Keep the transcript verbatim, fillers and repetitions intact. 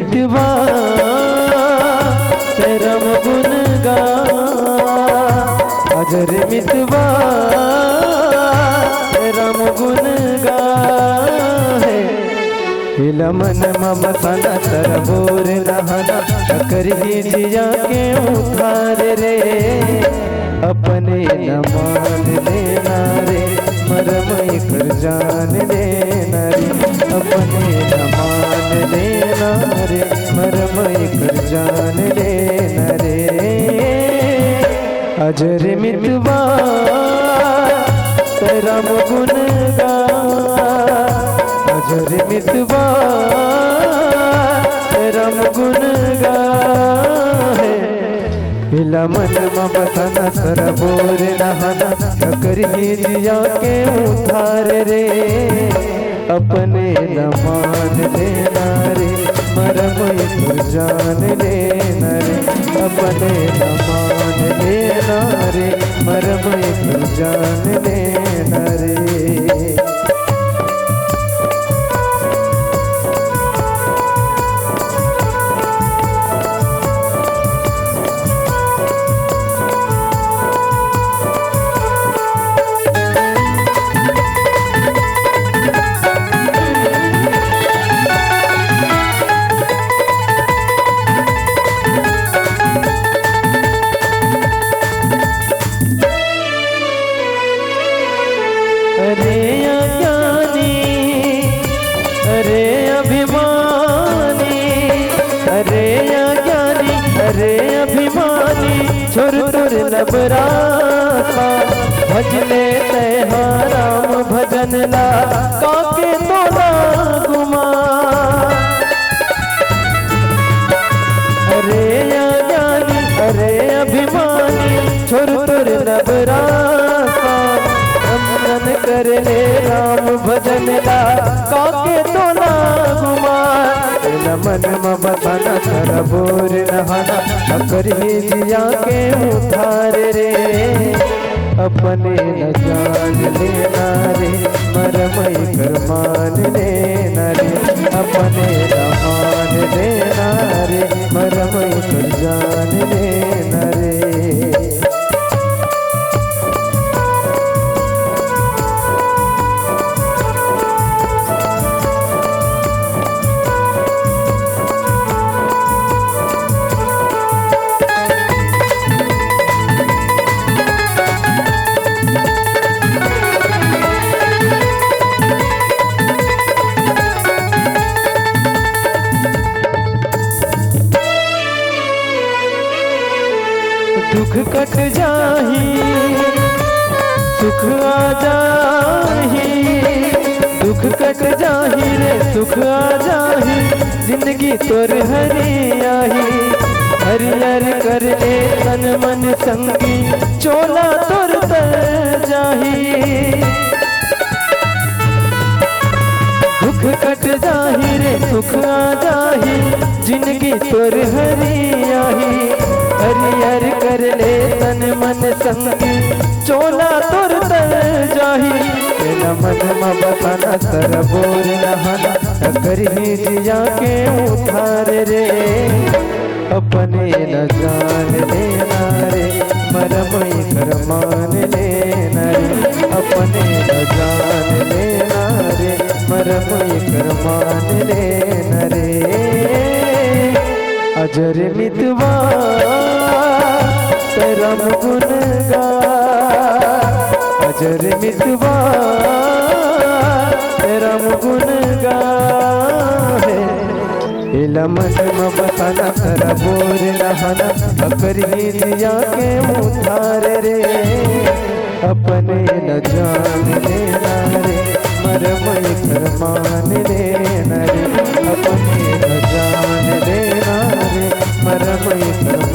मितवा, ते राम गुन गा, अजर मितवा, ते राम गुन गा हे। इला मन म बसाना, सरबोर रहना, अकर ही जिया के उधार रे। अपने न मान लेना रे, मरम एकर जान लेना रे। अपने न मान लेना रे, मरम एकर जान लेना रे। अजर मितवा, ते राम गुन गा, अजर मितवा, ते राम गुन गा हे। इला मन म बसाना, सरबोर रहना, अकर ही जिया के उधार रे। अपने न मान लेना रे, मरम एकर जान लेना रे। अपने न मान लेना रे, मरम एकर जान लेना रे। अरे अज्ञानी, अरे अभिमानी, अरे अज्ञानी, अरे अभिमानी, छोर तोर नबरासा, भजले तैहा राम भजन ला, काके तोला गुमा। अरे अज्ञानी, अरे अभिमानी, छोर तोर नबरासा, वंदन कर ले राम भजन ला, काके तोला गुमा। तेला मन म बसाना, सरबोर रहना, अकर ही जिया के उधार रे। अपने न जान लेना रे, मरम एकर मान लेना रे। अपने न मान लेना रे, मरम एकर जान लेना रे। दुख कट जाही, सुख आ जाही। दुख कट जाही रे, सुख आ जाही, जिंदगी तोर हरियाही। हरियर कर ले तन मन संगी, चोला तोर तर जाही। दुख कट जाही रे, सुख आ जाही, जिंदगी तोर हरियाही। हरियर कर ले तन मन संगी, चोला तोर तर जाही। तेला मन म बसाना, सरबोर रहना, अकर ही जिया के उधार रे। अपने न जान लेना रे, मरम एकर मान लेना रे। अपने न जान लेना रे, मरम एकर मान लेना रे। अजर मितवा, ते राम गुन गा। अजर मितवा, ते राम गुन गा हे। एला मन म बसाना, सरबोर रहना, अकर ही जिया के उधार रे। अपने न जान लेना रे, मरम एकर मान लेना रे। अपने न जान लेना रे, मरम एकर